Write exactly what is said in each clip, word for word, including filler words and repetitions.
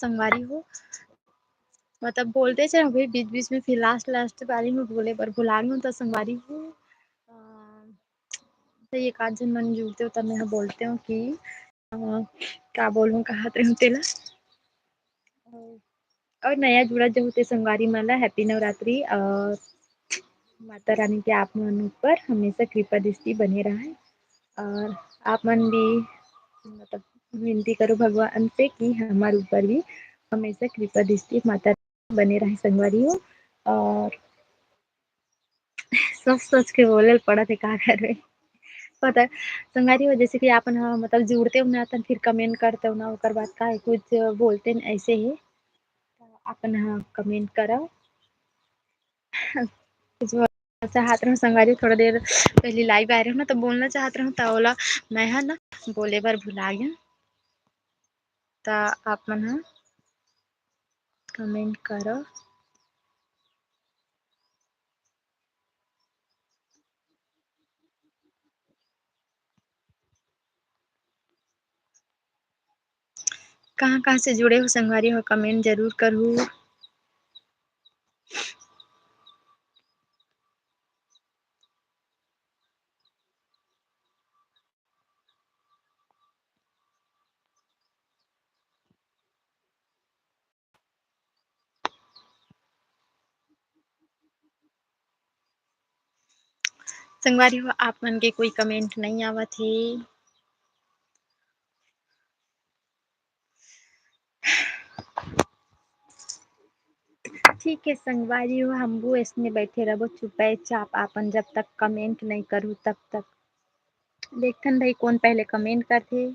संगवारी हो, मतलब बोलते चल भाई बीच बीच में, फिर लास्ट लास्ट बारी में बोले बर भुला गई हूँ। तो संगवारी हो, अ, तो एक आध झन मन जुड़ते हो तब मैं बोलते हूँ कि, अ, का बोलूँ, कहात रहूँ तेला। और नया जुड़ा जो होते संगवारी मन ला हैप्पी नवरात्रि, और माता रानी के आप मन ऊपर हमेशा कृपा दृष्टि बने रहे, और आप मन भी मतलब विनती करो भगवान से कि हमारे ऊपर भी हमेशा कृपा दृष्टि माता बने रहे संगवारी हो। और सोच सोच के बोले पड़त हे, का करे। पता संगवारी हो, जैसे कि आपन ह मतलब जुड़ते हो ना, तन फिर कमेंट करते हो ना, ओकर बाद का कुछ बोलते न ऐसे ही, तो आपन ह कमेंट करो। कुछ बोलना चाहत रहूँ संगवारी, थोड़ा देर पहले लाइव आए रहूँ ना, तो बोलना चाहत रहूँ, तो ओला मैं ह ना बोले बर भुला गया। तो आप मन ह कमेंट करो। कहाँ कहाँ से जुड़े हो संगवारी हो, कमेंट जरूर करहू। संगवारी हो, आप मन के कोई कमेंट नहीं आवत हे। ठीक है संगवारी हो, हम वो इसने बैठे रहो चुपे चाप, आपन जब तक कमेंट नहीं करू तब तक। देखथन भाई कौन पहले कमेंट करथे।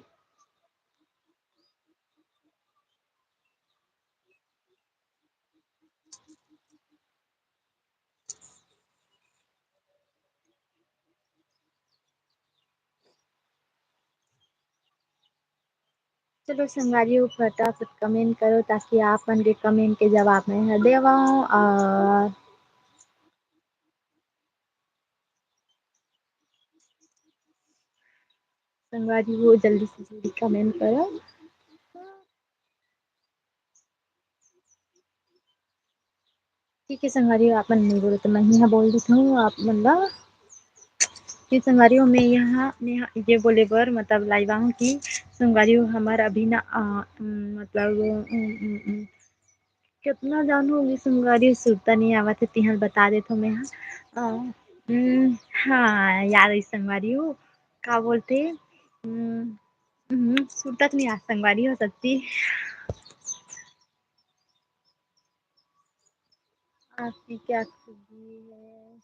चलो संगवारी हो, फटाफट कमेंट करो ताकि आप मन के कमेंट के जवाब मैं ह देवं। और संगवारी हो, जल्दी से जल्दी कमेंट करो। ठीक है संगवारी हो, आप मन नहीं बोलो तो मैं ही यहाँ बोल देती हूँ आप मन ला। कि संगवारी हो, मैं यहाँ, मैं यहाँ ये बोले बर मतलब लाइव आहूँ कि संगवारी हो, हमर अभी ना, अ, उम, मतलब, उम, उम, उम, कितना जानू होगी संगवारी हो, सुरता नहीं आवत है, तिहल बता देत हो मैं यहाँ। अ, उम, हाँ, याद आई संगवारी हो, का बोलते, उम, उम, सुरता तो नहीं आ संगवारी हो, सच्ची। आपकी क्या खूबी है?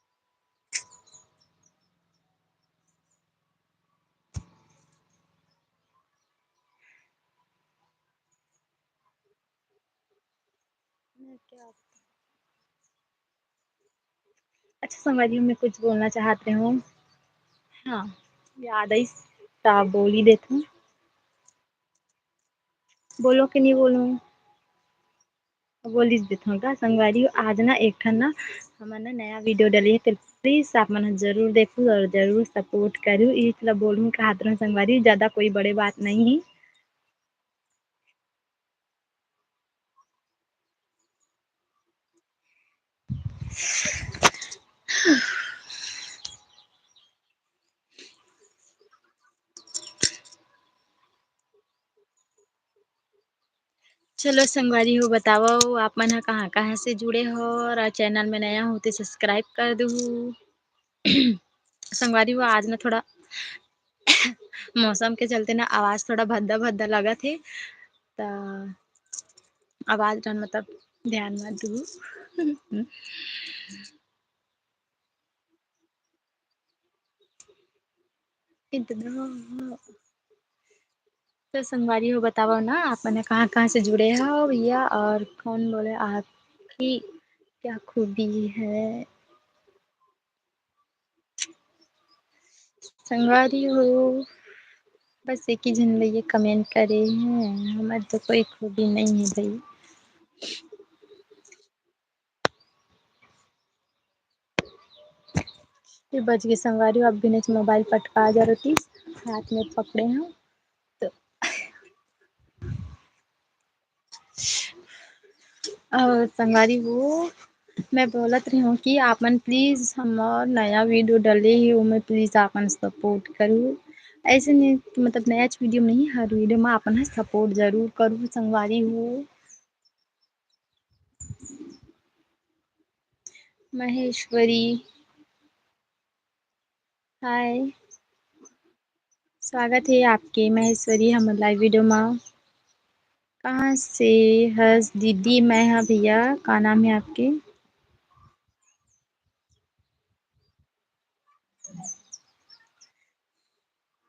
मैं क्या, अच्छा संगवारी हो, मैं कुछ बोलना चाहत रहे हूँ। हाँ, याद आई, ता बोल ही देत हूँ। बोलो कि नहीं बोलूँ? बोल ही देत हूँ का संगवारी हो, आज ना एक ठन ना हमन ना नया वीडियो डले हे, तो प्लीज आप मन ह जरूर देखू और जरूर सपोर्ट करू। इही ला बोलूँ का हाथ रहो संगवारी, ज्यादा कोई बड़े बात नहीं है। चलो संगवारी हो, बतावव आप मन ह कहाँ कहाँ से जुड़े हो और चैनल में नया हो तो सब्सक्राइब कर दू। संगवारी हो, आज ना थोड़ा मौसम के चलते ना आवाज थोड़ा भद्दा भद्दा लगत हे, त आवाज डन मतलब ध्यान मत दू। इतना तो संगवारी हो, बतावव ना आप मन कहाँ कहाँ से जुड़े हो भैया, और कौन बोले आपकी क्या खूबी है संगवारी हो। बस एक ही झन भैया कमेंट करे हैं, हमारे तो कोई खूबी नहीं है भाई। ये बज गए संगवारी, अब बिनेच मोबाइल पटका जा रही हाथ में पकड़े हैं तो और संगवारी हो, मैं बोलत रही हूँ कि आप मन please हमर नया video डले हे, ओमे please आप मन support करू। ऐसे नहीं, मतलब, नया video में नहीं, हर video में आप मन ह support जरूर करू संगवारी हो। महेश्वरी, हाय, स्वागत है आपके महेश्वरी हमर live video में। कहाँ से हस दीदी? मैं हाँ भैया, का नाम है आपके?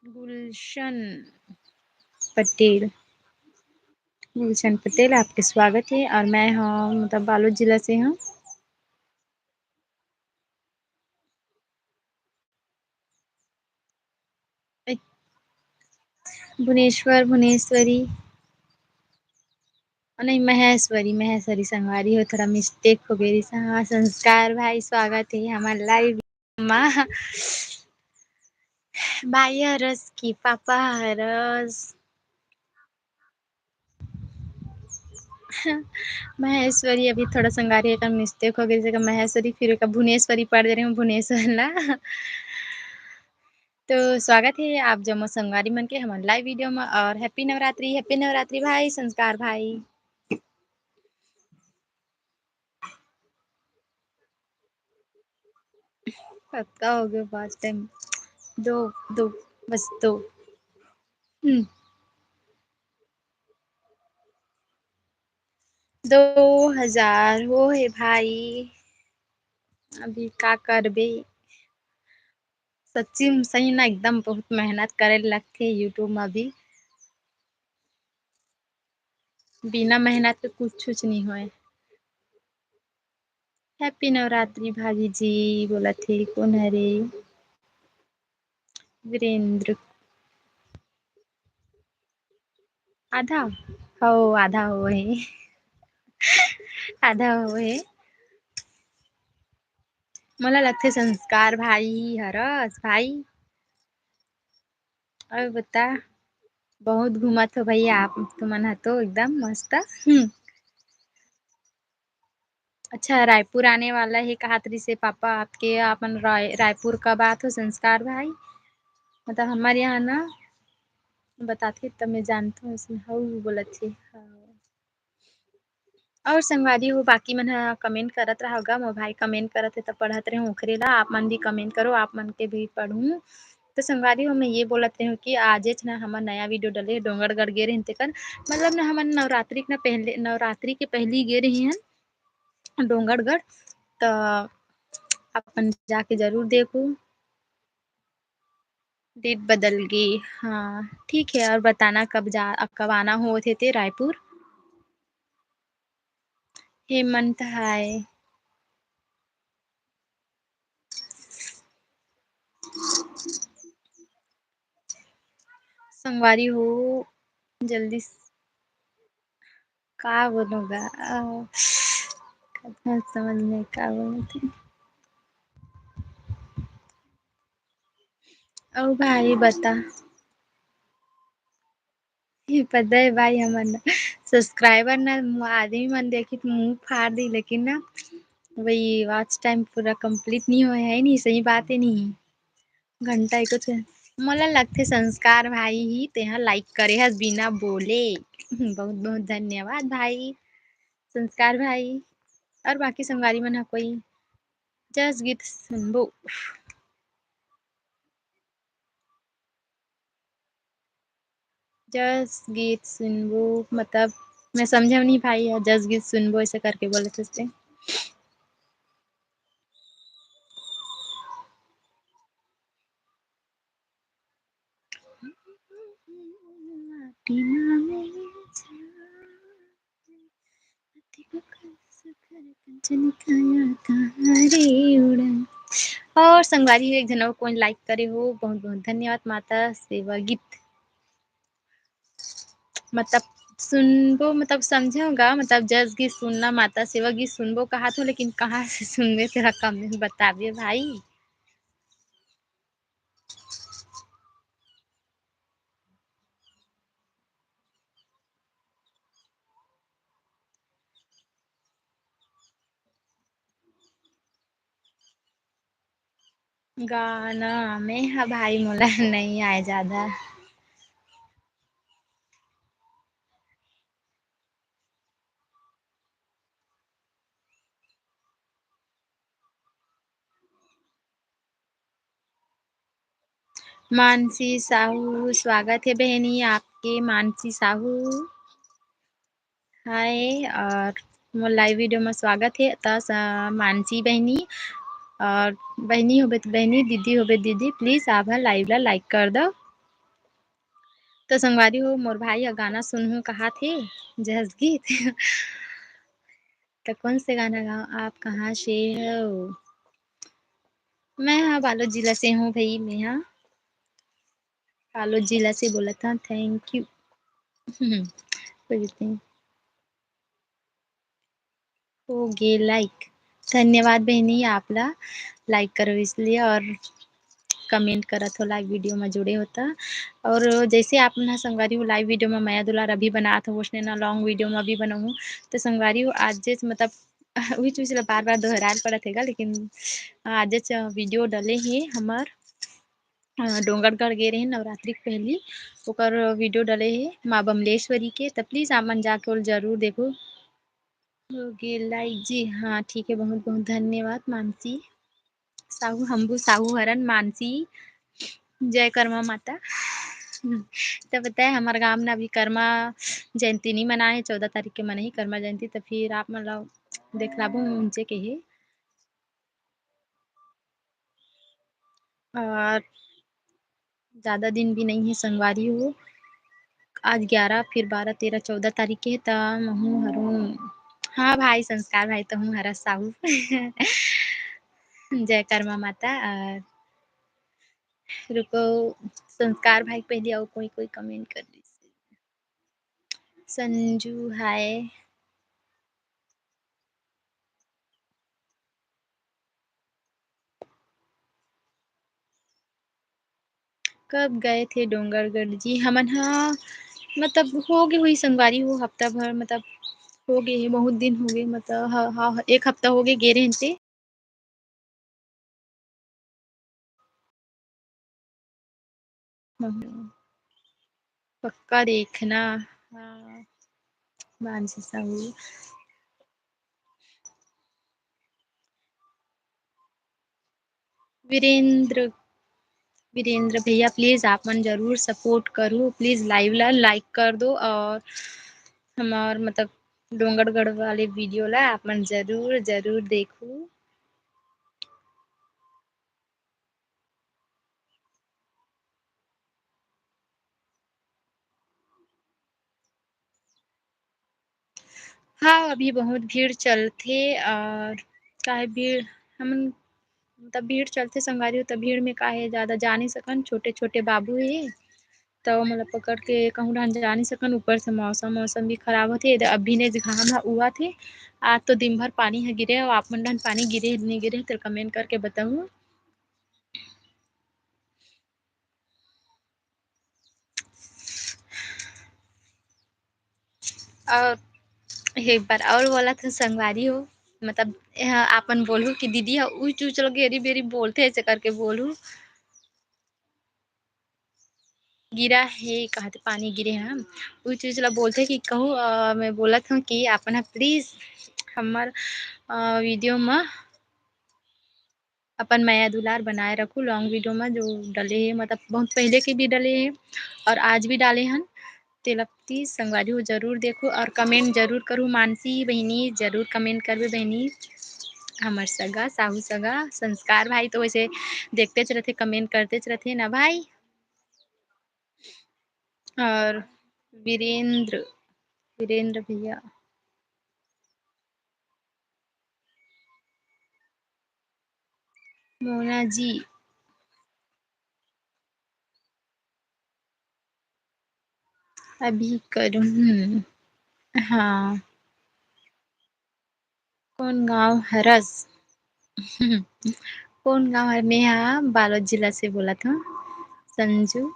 गुलशन पटेल। गुलशन पटेल, आपके स्वागत है। और मैं हूँ, मतलब, बालोद जिला से हूँ। भुवनेश्वर, भुवनेश्वरी, नहीं, महेश्वरी, महेश्वरी संगवारी हो, थोड़ा mistake हो गई। हाँ, संस्कार भाई, स्वागत है हमारे live मा। भाई हरस की पापा हरस। महेश्वरी, अभी थोड़ा संगवारी एकर mistake हो गई, जैसे कि महेश्वरी, फिर एकर भुवनेश्वरी पढ़ दे रही हूँ, भुवनेश्वर ला। तो स्वागत है आप जम्मो संगवारी मन के हमर live video में, और happy नवरात्रि, happy नवरात्रि भाई संस्कार भाई। कतका हो गया पाँच time? दो, दो, बस दो। हम्म। दो हजार हो हे भाई, अभी का करबे? सच्ची में सही ना, एकदम बहुत मेहनत करे लगथे YouTube में भी। बिना मेहनत के कुछ, कुछ नहीं होए। Happy नवरात्रि भाभी जी, बोलत हे, कोन हरे? वीरेंद्र। आधा? हो, आधा हो हे। आधा हो हे। मोला लगथे संस्कार भाई हरस भाई। अउ बता, बहुत घूमत हो भैया आप, तुमन ह तो एकदम मस्त। हम्म। अच्छा, रायपुर आने वाला है, कहात रिसे पापा आपके, आपन राय-, रायपुर कब आत हो संस्कार भाई? मतलब, हमर यहाँ ना बताथे, तब मैं जानत हूँ, ऐसे हऊ बोलत हे। हाँ। और संगवारी हो, बाकी मन ह comment करत रहा गा, मोर भाई comment करत हे, त पढ़त रहे ओखरे ला। आप मन भी comment करो, आप मन के भी पढ़ूँ। तो संगवारी हो, मैं ये बोलत रहे हूँ कि आजेच ना हमर नया video डले, डोंगरगढ़ गे रहिन तेकर, मतलब ना, हमन नवरात्रि के ना पहले, नवरात्रि के पहली गे रही हन डोंगरगढ़, त अपन जाके जरूर देखो। Date बदल गे, हाँ, ठीक है। और बताना कब जा, कब आना होत हे ते रायपुर? हेमंत, हाय। संगवारी हो, जल्दी स-, का बोलूँ गा? अ, कतना समझ में का बोलत हे। अउ भाई बता। ये पता है भाई, हमर ना subscriber ना, आदमी मन देखी त मुंह फाड़ दी, लेकिन ना वही watch time पूरा complete नहीं होए है, नहीं, सही बात है नहीं। घंटा एको छे-, मोला लगथे संस्कार भाई ही तेहा like करे हस बिना बोले। बहुत बहुत धन्यवाद भाई संस्कार भाई। और बाकी संगवारी मन ह कोई जस गीत सुनबो। जस गीत सुनबो, मतलब, मैं समझव नहीं भाई, या जस गीत सुनबो ऐसे करके बोले थे। और संगवारी हो, एक झन अउ कोई like करे हो, बहुत बहुत धन्यवाद। माता सेवा गीत, मतलब, सुनबो, मतलब, समझेव गा, मतलब, जस गीत सुनना, माता सेवा गीत सुनबो कहात हो, लेकिन कहाँ से सुनबे, तेला comment में बताबे भाई। गाना में हा भाई मोला नहीं आए ज्यादा। मानसी साहू, स्वागत हे बहिनी आपके। मानसी साहू, हाय, और मोर live video में स्वागत हे। त स-, मानसी बहिनी, और बहिनी होबे त बहिनी, दीदी होबे दीदी, please आप ह live ला like कर दो। तो संगवारी हो, मोर भाई ह गाना सुनहूं कहात हे, जस गीत। तो कौन से गाना गाओ, आप कहाँ से हो? मैं हा बालोद जिला से हूँ भाई, मैं हा बालोद जिला से बोलत हूँ। Thank you। कोई बात नहीं। हो गे like। धन्यवाद बहिनी, आप ला like करो इसलिए, और comment करत हो, live video में जुड़े हो त। और जैसे आप मन ह संगवारी हो live video में मया दुलार अभी बनात हो, वैसने ना long video में अभी बनाऊँ। तो संगवारी हो, आज जैसे मतलब उही चीज ला बार-बार दोहराए ल पड़त हे गा, लेकिन आज जैसे video डले हे हमर, अ, डोंगरगढ़ गे रहे नवरात्रि के पहली, ओकर video डले हे माँ बमलेश्वरी के, त please आप मन जाके ओला जरूर देखो। हो गे like जी, हाँ ठीक है, बहुत बहुत धन्यवाद मानसी साहू, हमबू साहू हरन मानसी, जय कर्मा माता। तो पता है हमारे गांव में अभी कर्मा जयंती नहीं मनाए है, चौदह तारीख के मनाही कर्मा जयंती, तो फिर आप मतलब देख लाबो मुझे के है। और ज्यादा दिन भी नहीं है संगवारी हो, आज ग्यारह, फिर बारह, तेरह, चौदह तारीख के है, त महू हरू। हाँ भाई संस्कार भाई, तो हूँ हरा साहू। जय कर्मा माता। और रुको, संस्कार भाई पहले आओ, कोई कोई comment कर दीजिए। संजू हाय। कब गए थे डोंगरगढ़ जी? हमन हा मतलब हो गे होही संगवारी हो, हफ्ता भर मतलब हो गे हे, बहुत दिन हो गे, मतलब हा, हा, एक हफ्ता हो गे, गे रहेन ते। पक्का देखना। हाँ, मानसी साहू। वीरेंद्र, वीरेंद्र भैया, please आप मन जरूर support करो, please live ला like कर दो और हमार मतलब डोंगरगढ़ वाले video ला आप मन जरूर, जरूर देखो। हाँ, अभी बहुत भीड़ चलथे और काहे भीड़, हमन मतलब भीड़ चलथे संगवारी हो, त भीड़ में काहे ज्यादा जा नहीं सकन, छोटे-छोटे बाबू हे, त ओमन ला पकड़ के कहूँ डहन जा नहीं सकन। ऊपर से मौसम, मौसम भी खराब होथे, एदे अभी ने घाम ह उगत हे, आज तो दिन भर पानी ह गिरे, अउ आप मन डहन पानी गिरे हे, नहीं गिरे हे, तेला comment करके बताहू। और एक बार और बोलत हूँ संगवारी हो, मतलब, एह, आपन बोलहू कि दीदी ह उच उच ल गेरी बेरी बोलथे, ऐसे करके बोलहू। गिरा हे, कहते पानी गिरे हे, उच उच ल बोलथे कि कहू, अ, मैं बोलत हूँ कि आपन ह please हमर, अ, video म अपन मया दुलार बनाए रखू। Long video में जो डले हे, मतलब बहुत पहले के भी डले हे और आज भी डाले हन, तेला please संगवारी हो जरूर देखो और comment जरूर करू। मानसी बहिनी जरूर comment करबे बहिनी, हमर सगा साहू सगा संस्कार भाई तो वैसे देखते रहते, comment करते रहते ना भाई। और वीरेंद्र, वीरेंद्र भैया। मोना जी, अभी करूँ। हाँ, कौन गांव हरस? कौन गांव हर? मैं हा बालोद जिला से बोलत हूँ, संजू।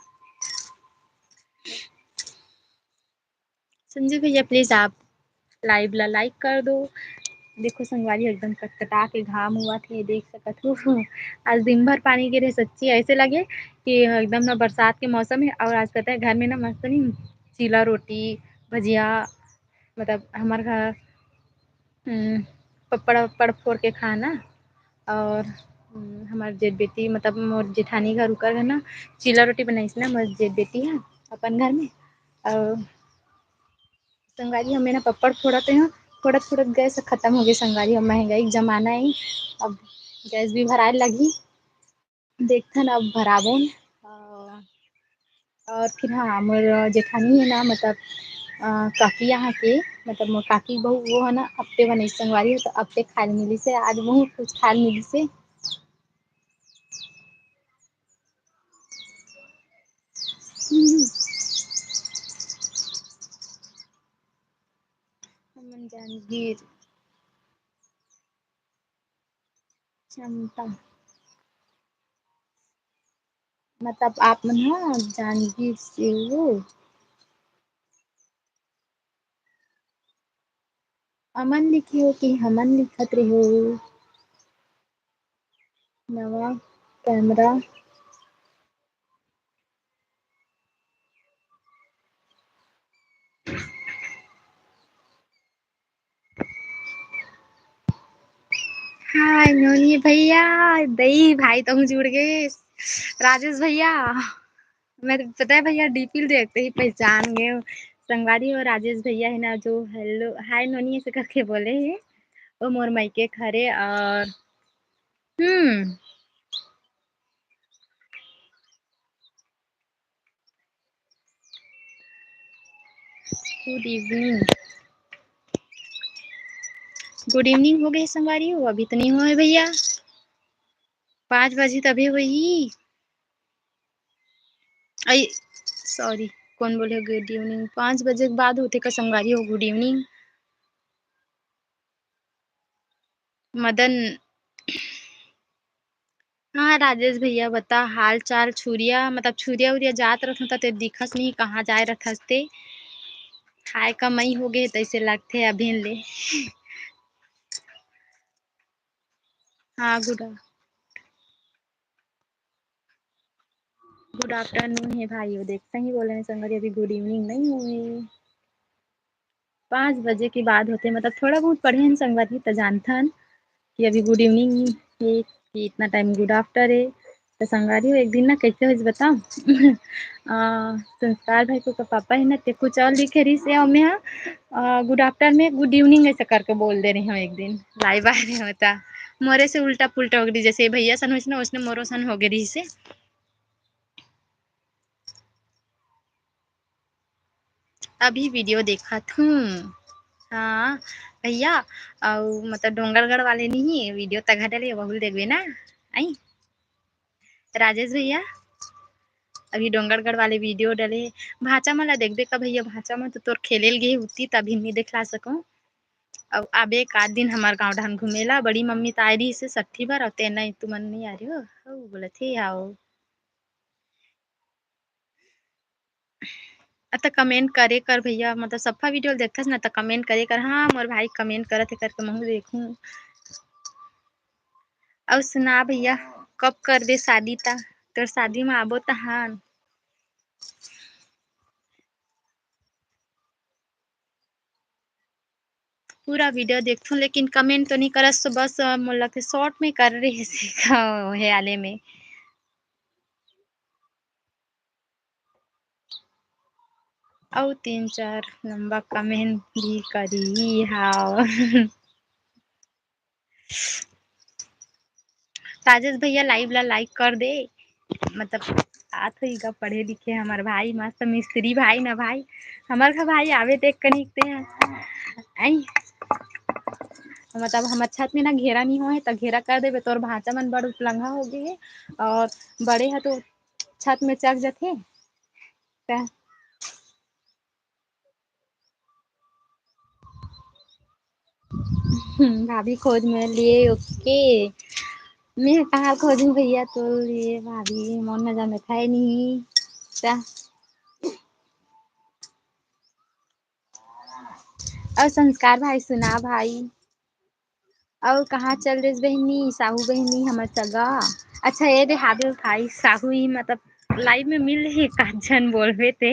संजू भैया, please आप live ला like कर दो। देखो संगवारी, एकदम कटकटा के घाम होवत हे, देख सकत हो। आज दिन भर पानी गिरे, सच्ची ऐसे लगे कि एकदम ना बरसात के मौसम हे। और आज पता है, घर में ना मस्त नहीं, चीला रोटी, भजिया, मतलब हमार घर, हम्म, पपड़ वपड़ फोड़ के खाना। और, हम्म, हमार जेठ बेटी, मतलब मोर जेठानी घर, उकर घर ना चीला रोटी बनाइस ना मोर जेठ बेटी ह अपन घर में। और संगवारी, हमें ना पपड़ फोड़त हे, फोड़त फोड़त गैस खत्म हो गए संगवारी। अब महंगाई के जमाना है, अब गैस भी भराए लगी। देखथन अब भराबोन। अ, और फिर हाँ, मोर जेठानी है ना, मतलब, अ, काकी यहाँ के, मतलब मोर काकी बहू, वो है ना, अप्पे बनई संगवारी हो, तो अप्पे खाए मिली से, आज बहुत कुछ खाए मिली से। हमन जांजगीर चंपा, मतलब आप मन ह जांजगीर से हो? अमन लिखे हो कि हमन लिखत रहे हो? नवा कैमरा। हाय नोनी भैया, दई भाई तो जुड़ गए। राजेश भैया, मैं तो पता है भैया, डीपी देखते ही पहचान गए। संगवारी हो, राजेश भैया है ना, जो हेलो, हाय नोनी ऐसे करके बोले हैं, वो मोर मायके के हरे। और हम्म, गुड इवनिंग, गुड इवनिंग हो गए संगवारी हो, अभी तो नहीं हुआ है भैया, पाँच बजे तभी हुई। आई, सॉरी, कौन बोले गुड इवनिंग? पाँच बजे के बाद होते का संगवारी हो गुड इवनिंग? मदन, हाँ राजेश भैया, बता हाल चाल। छुरिया, मतलब छुरिया उरिया जात रहत होता ते दिखस नहीं, कहाँ जाए रहत हस ते? खाए कमाई हो गए तैसे लगथे अभिन ले। हाँ, गुड गुड आफ्टरनून हे भाई। वो देख, सही बोले हैं संगवारी, अभी गुड इवनिंग नहीं हुए, पाँच बजे के बाद होते, मतलब थोड़ा बहुत पढ़े हैं संगवारी, तो जानथन कि अभी गुड इवनिंग हे कि इतना टाइम गुड आफ्टर हे। तो संगवारी हो, एक दिन ना कैसे होइस बताओ? अ, संस्कार भाई के पापा है ना, ते कुछ और लिखे रहिस हे, और मैं, हाँ, अ, गुड आफ्टर में गुड इवनिंग ऐसे करके बोल दे रही हूँ एक दिन, लाइव आ रहे होता, मोरे से उल्टा पुल्टा हो गई, जैसे भैया सन होइस ना, उसने मोरो सन हो गई रहिस हे। अभी वीडियो देखत हूँ। हाँ भैया, अउ मतलब डोंगरगढ़ वाले नहीं वीडियो तगड़ा डले, वहू ल देखबे ना। आई राजेश भैया, अभी डोंगरगढ़ वाले वीडियो डले। भांचा मन ला देखबे का भैया? भांचा मन तो तोर खेले ल गे उती, तभी नहीं दिखला सकूँ। अब आबे एक आध दिन हमार गाँव डहन घूमेला। बड़ी मम्मी तो आए रहिस हे सट्ठी बार, अउ ते नहीं, तुमन नहीं आ रहे हो, हो बोलत हे, आओ। अत कमेंट करे कर भैया, मतलब सफा वीडियो देखथस ना, त कमेंट करे कर। हाँ, मोर भाई कमेंट करत हे करके महू देखूं। अउ सुना भैया, कब करबे शादी? ता तोर शादी में आबो तहान। पूरा वीडियो देखथूं, लेकिन कमेंट तो नहीं करस, तो बस, अ, मोला के शॉर्ट में कर रहे से का हे आले में। अउ तीन चार लंबा कमेंट भी करी हाव। राजेश भैया, लाइव ला लाइक कर दे। मतलब, आत होही गा पढ़े लिखे हमर भाई, मस्त मिस्त्री भाई ना भाई। हमर घर भाई आवे देख के निकते हैं। आई, मतलब, हमर छत में ना घेरा नहीं होए, त घेरा कर देबे, तोर भांचा मन बड़ उपलंघा हो गए हे, और बड़े ह तो छत में चढ़ जथे। त हम्म, भाभी खोज में लिए, ओके। मैं कहाँ खोजूं भैया तो लिए भाभी, मोर नजर में था ही नहीं। ता। और संस्कार भाई, सुना भाई। अउ कहाँ चल देस बहिनी, साहू बहिनी हमर सगा? अच्छा, ए दे हाबे भाई साहू ही, मतलब live में मिल रही, का झन बोलबे ते।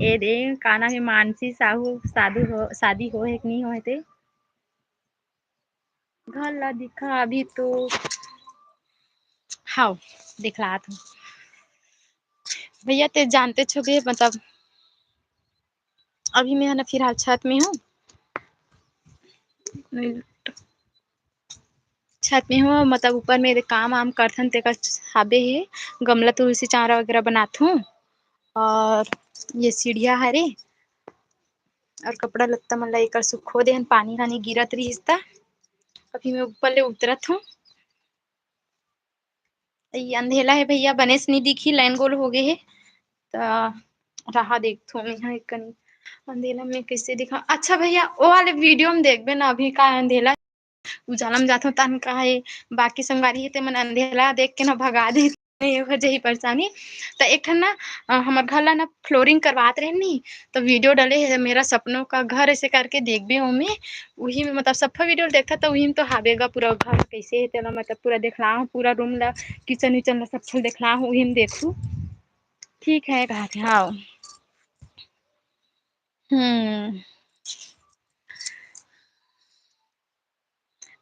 ए दे, का नाम हे, मानसी साहू, साधु हो, शादी हो हे कि नहीं हो हे ते? घर ला दिखा अभी तो। हाव, दिखलात हूँ। भैया, ते जानते छो के, मतलब, अभी मैं है ना फिलहाल छत में हूँ। छत में हूँ, मतलब, ऊपर में काम वाम करथन, तेकर हाबे हे, गमला तुलसी चारा वगैरह बनाथूँ। और ये सीढ़िया हरे, और कपड़ा लत्ता मन ला एकर सुखो देहन, पानी वानी गिरत रहिस त। अभी मैं ऊपर ले उतरत हूँ। ये अंधेला हे भैया, बने से नहीं दिखी, लाइन गोल हो गए हे। त रहा देखथूँ मैं हा एक कनी अंधेला में कैसे दिखा। अच्छा भैया, वो वाले वीडियो में देखबे ना, अभी का अंधेला, उजाला में जाथों तन का हे, बाकी संगवारी हे ते मन अंधेला देख के ना भगा दे, ये हो जाही परेशानी। त एक ठन ना, अ, हमर घर ला ना flooring करवात रहे नी, त वीडियो डले हे मेरा सपनों का घर, ऐसे करके देखबे ओमे। उही में, मतलब, सफा वीडियो देखा त उही में तो हाबे गा पूरा घर कैसे हे तेला, मतलब, पूरा देखला हूँ, पूरा रूम ला, किचन विचन ला सफा देखला हूँ, उही में देखू। ठीक है, कहा थे, हाँ। हम्म।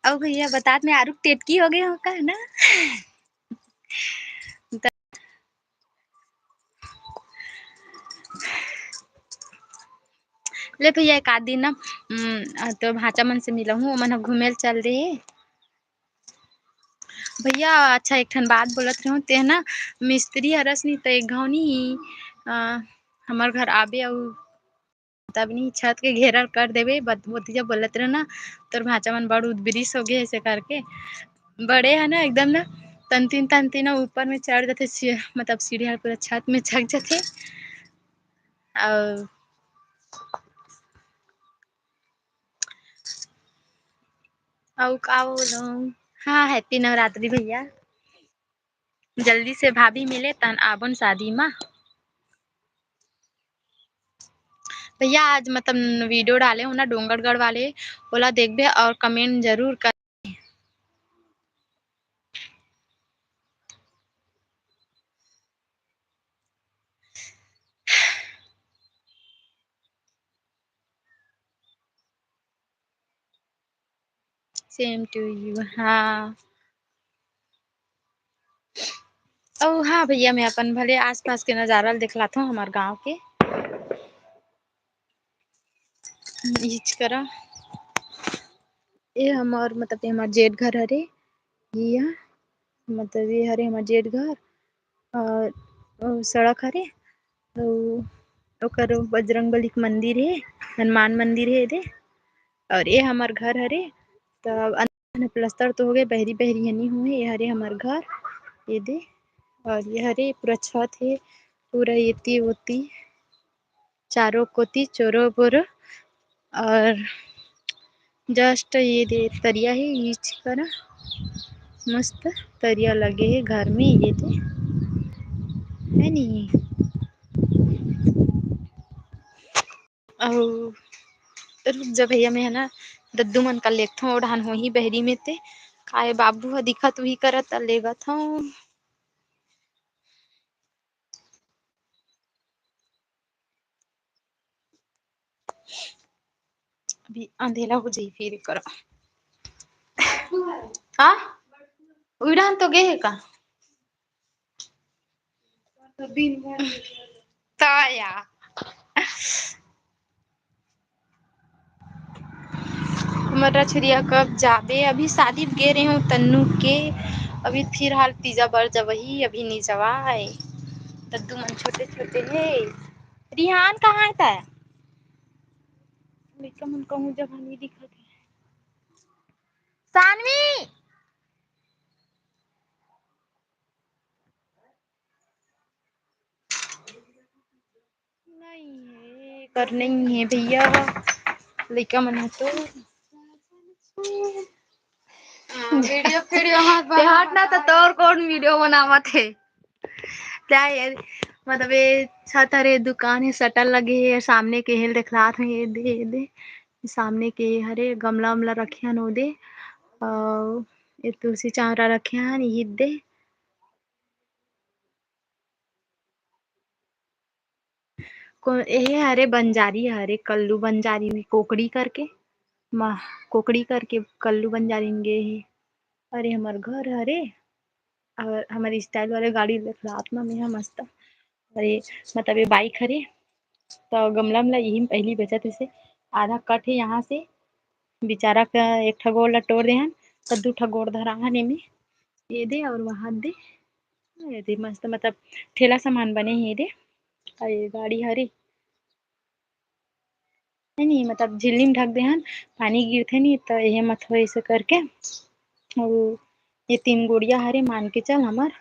अउ भैया, बतात में आरुक टेटकी हो गए हो का ना? त-, ले भैया, एक आध दिन ना, उम, तो भांचा मन से मिलहूँ, ओमन ह घूमे ल चल दे। भैया, अच्छा, एक ठन बात बोलत रहूँ, ते ना मिस्त्री हरस नी, त एक घाव नी, अ, हमर घर आबे अउ तब नी छत के घेरा कर देबे, बत-, ओती जब बोलत रहे ना, तोर भांचा मन बड़ उदबिरिस हो गए, ऐसे करके। बड़े है ना, एकदम ना, तंतिन, तंतिन ना ऊपर में चढ़ जाथे, सी-, मतलब, सीढ़िया पूरा छत में चढ़ जाथे। अउ, अउ का बोलूं? हाँ, happy नवरात्रि भैया। जल्दी से भाभी मिले तन आबोन शादी मा। भैया, आज मतलब वीडियो डाले हो ना डोंगरगढ़ वाले, ओला देखबे और comment जरूर कर। Same to you। हाँ। अउ हाँ भैया, मैं अपन भले आसपास के नजारा ल दिखलाथों हमर गांव के। इच करा, ये हमर, मतलब, ये हमर जेठ घर हरे, ये ह, मतलब, ये हरे हमर जेठ घर, और, और सड़क हरे, तो ओकर बजरंगबली के मंदिर हे, हनुमान मंदिर हे एदे, और ये हमर घर हरे। त अंदर में प्लास्टर तो हो गए, बहरी बहरी हनी हुए। ये हरे हमर घर, ये दे, और ये हरे पूरा छत हे, पूरा एती ओती चारों कोती चोरो बोरो। और just ये दे तरिया हे, इच करा मस्त तरिया लगे हे घर में, ये दे, है नी? अउ रुक जा भैया, मैं है ना दद्दू मन का लेगथों, ओ डहान होही बहरी में ते, काय बाबू ह दिखत उही करत, त लेगत हूँ। अभी अंधेला हो जाही फिर करा। हाँ, उड़ान तो गए है का? त या हमर छुरिया कब जाबे? अभी शादी गे रहे हूँ तन्नू के, अभी फिलहाल तीजा बर जबही, अभी नहीं जवाए। दद्दू मन छोटे छोटे हे। रिहान कहाँ है ता? लइका मन कहूँ जगह नहीं दिखत है। सानवी। नहीं है, कर नहीं है भैया, लइका मन है तो। हाँ, वीडियो, वीडियो मत ते हट ना, तो तोर कौन वीडियो बनावत है? क्या है, मतलब, ये छत हरे, दुकान है, शटर लगे है, सामने के हेल देखलात है, ये दे, ये दे, सामने के हरे गमला उमला रखे हन, ओ दे, अउ ये तुलसी चांवरा रखे हन, इही दे। को-, एहे हरे बंजारी हरे, कल्लू बंजारी में कोकड़ी करके, म-, कोकड़ी करके कल्लू बंजारी में गे हे। अरे हमर घर हरे, अउ हमर style वाले गाड़ी ले रात में मेहा मस्त। अरे मतलब ये bike हरे, त गमला में ला इही में पहिली बेचत हे से, आधा cut हे यहाँ से, बिचारा का एक ठा गोड़ ला टोर दे हन, त दू ठा गोड़ धरा हन एमे, ये दे अउ वहाँ दे, ये दे मस्त मतलब ठेला सामान बने हे ये दे। अउ ये गाड़ी हरे, है नी, मतलब झिल्ली में ढक दे हन, पानी गिरथे नी त एहे मत होए ऐसे करके। अउ ये तीन गोड़िया हरे मान के चल हमर,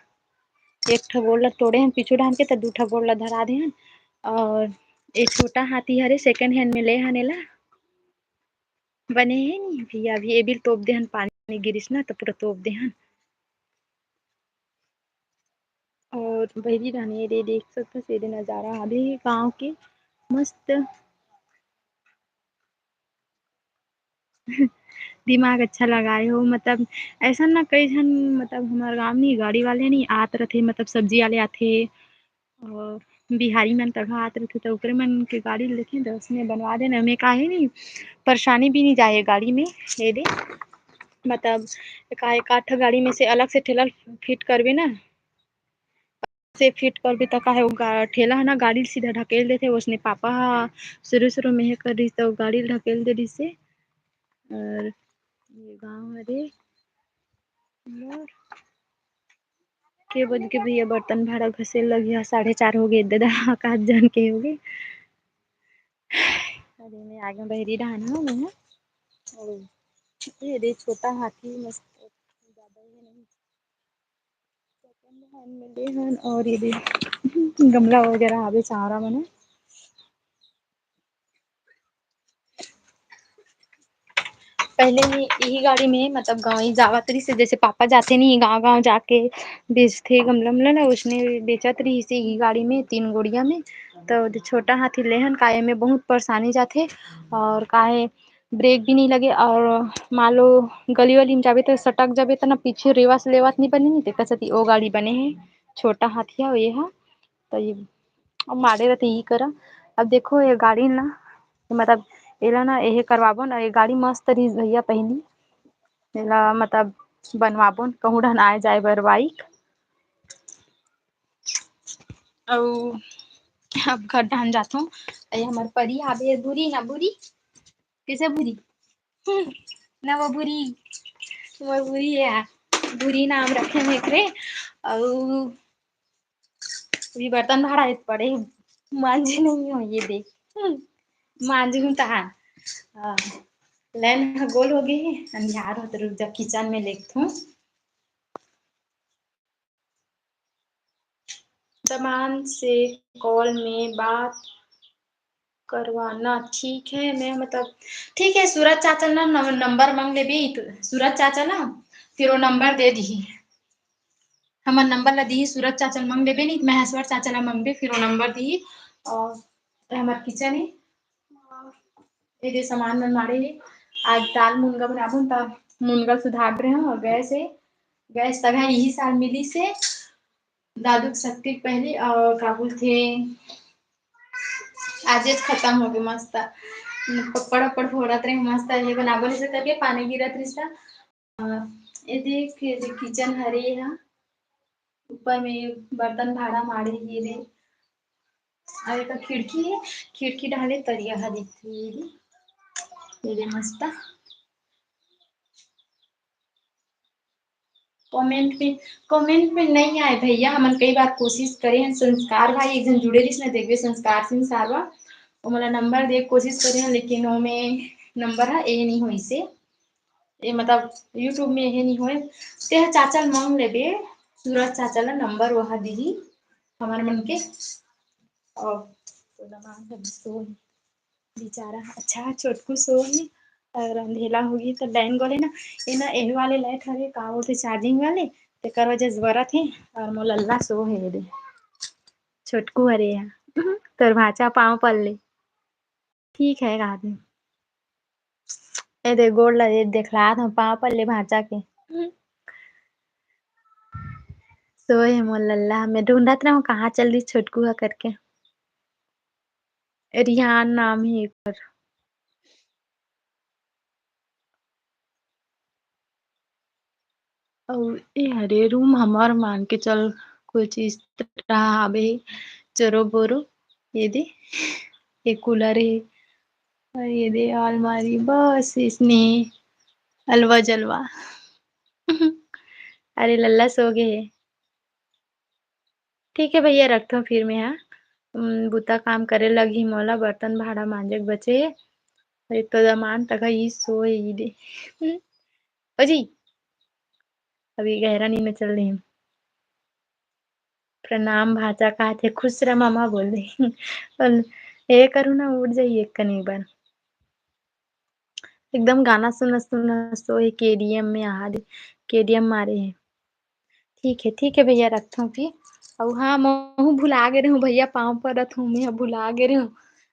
एक ठो गोड़ ला टोड़े हन पीछू डाहन के त दू ठो गोड़ ला धरा दे हन। अउ ये छोटा हाथी हरे second hand में ले हन एला, बने हे नी भैया, अभी ये भी तोप दे हन, पानी गिरिस ना त पूरा तोप दे हन। अउ बहिरी डाहन ये दे देख सकथस, ये दे नजारा अभी गाँव के मस्त। दिमाग अच्छा लगाए हो, मतलब ऐसा ना कई झन, मतलब हमर गाँव में गाड़ी वाले नहीं आत रथे, मतलब सब्जी वाले आथे अउ बिहारी मन तघा आत रथे, त ओकरे मन के गाड़ी ल देखें त उसने बनवा देना, ओमे का हे नी परेशानी भी नहीं जाए गाड़ी में। ये दे मतलब का एक आध गाड़ी में से अलग से ठेला fit करबे ना, से fit करबे त का हे, वो गा-, ठेला ह ना गाड़ी ल सीधा ढकेल देथे। ओसने पापा ह शुरू-शुरू में हे कर रहिस, त वो गाड़ी ल ढकेल दे रहिस हे। अउ ये गाँव हरे मोर। के बज के भैया बर्तन भाड़ा घसे ल लगिहा, साढ़े चार हो गे, ददा का जन के हो गे। अरे मैं आगे बहिरी डाहन हूँ मैं। अउ ये दे छोटा हाथी मस्त, ज्यादा ये नहीं। Second hand में ले हन अउ ये दे गमला वगैरह आवे चारा मन। पहले में इही गाड़ी में मतलब गाँव ही जावत रहिस हे, जैसे पापा जाथे नहीं गाँव गाँव जाके बेचथे गमला उमला ला, उसने बेचत रहिस हे इही गाड़ी में तीन गोड़िया में। तो छोटा हाथी ले हन का एमे बहुत परेशानी जाथे अउ का हे brake भी नहीं लगे अउ मान लो गली वली में जाबे तो सटक जाबे तो ना पीछे रेवस लेवत नहीं बने नहीं, तेकर सेती ओ गाड़ी बने हे छोटा हाथी हे ये हा। तो ये अब माड़े रहिथे इही करा। अब देखो ये गाड़ी ना, मतलब एला ना एहे करवाबो ना, ये गाड़ी मस्त रहिस भैया पहिली, एला मतलब बनवाबो न कहूँ डहन आए जाए बर bike। अउ अब घर डहन जाथों। ये हमर परी हावे, भूरी ना भूरी, कैसे भूरी? ना वो भूरी, वो भूरी हे, भूरी नाम रखे हन एकरे। अउ अभी बर्तन भाड़ा हे पड़े, मांजे नहीं हो ये दे। हम्म, मांजहूँ तहान। हाँ, line ह गोल हो गे हे, अंधियार होत, रुक जा, kitchen में लेगथों। सामान से call में बात करवाना, ठीक है, मैं मतलब, ठीक है, सूरज चाचा ना नम-, number मांग लेबे, तो सूरज चाचा ना, फिर वो number दे दिही। हमर number ला दिही, सूरज चाचा ला मांग लेबे, नहीं तो महेश्वर चाचा ला मांगबे, फिर वो number दिही। अउ हमर kitchen हे, एदे सामान मन माड़े हे। आज दाल मुनगा बनाबो, त मुनगा सुधार रहे हो, गैस हे, गैस तक है, यही साल मिली से। दादू के सक्ति के पहली, अउ का बोलथे, आजेच खतम हो गे मस्त। पप्पड़ वप्पड़ फोड़त रहे मस्त, ये बनाबो से करके पानी गिरत रहिस। अ, ये देख, ये देख kitchen हरे हा, ऊपर में बर्तन भाड़ा माड़े ये दे। अउ एक खिड़की हे, खिड़की डाले तरिया हा दिखथे ये दे, ये दे मस्त। Comment में, comment में नहीं आए भैया, हमन कई बार कोशिश करे हन। संस्कार भाई एक झन जुड़े रहिस न, देखबे संस्कार सिंह सारवा, वो मोला number दे कोशिश करे हन, लेकिन ओमे number हा ए नहीं होइसे। ए मतलब YouTube में हे नहीं होए, तेहा चाचा ल मांग लेबे, सूरज चाचा ला number वहा दिही हमर मन के। अउ तो दमाद ह सो हे। बेचारा, अच्छा, छोटकू सो हे, अउ अंधेला होगी त line गोले ना, ए ना, एहे वाले light हरे, का बोलथे, charging वाले, तेकर वजह से बरत हे, अउ मोर लल्ला सो हे दे। छोटकू हरे हा, तोर भांचा पाँव पल्ले। ठीक है, कहा दे। ए दे गोड़ ला, ए देखलात हूँ पाँव पर ले भांचा के। सोए हे मोर लल्ला, मैं ढूंढत रहूं कहाँ चल दी छोटकू ह करके। रिहान नाम हे एकर। अउ ए हरे रूम हमर मान के चल, कुछ इस तरह आबे हे, चोरो बोरो, ये दे, ये कूलर हे, अउ ये दे अलमारी, बस इसने अलवा जलवा। अरे लल्ला सो गे हे। ठीक है भैया, रखथों फिर मैं, हाँ। उम, बुता काम करे लगही मोला, बर्तन भाड़ा मांजे के बचे हे। अरे तो दमान तक ई सोए ई दे। ओ जी, अभी गहरा नींद में चल रही हूँ। प्रणाम भांचा, कहा थे खुश रह मामा बोल दे। ए करू ना, उठ जाइए एक कनी बार। एकदम गाना सुनत सुनत सोए, केडीएम में आहा दे, केडीएम मारे हे। ठीक है, ठीक है भैया, रखथों फिर। अउ हाँ, महू भुला गे रहूं भैया, पाँव परत हूँ, मैं भुला गे रहूं।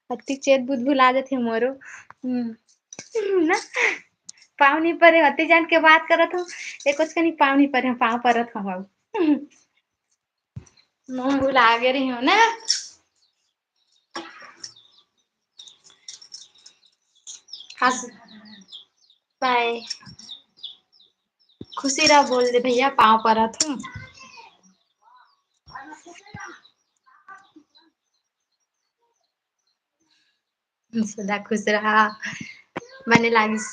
अति चेत बुध भुला जाथे मोरो। हम्म। ना, पाँव नहीं परे, अति जान के बात करत हूँ, एको कनी पाँव नहीं परे, पाँव परत हूँ। महू भुला गे रही हूँ ना। हंस, बाय। खुशी रह बोल दे भैया, पाँव परत हूँ। सदा खुश रहा। बने लागिस।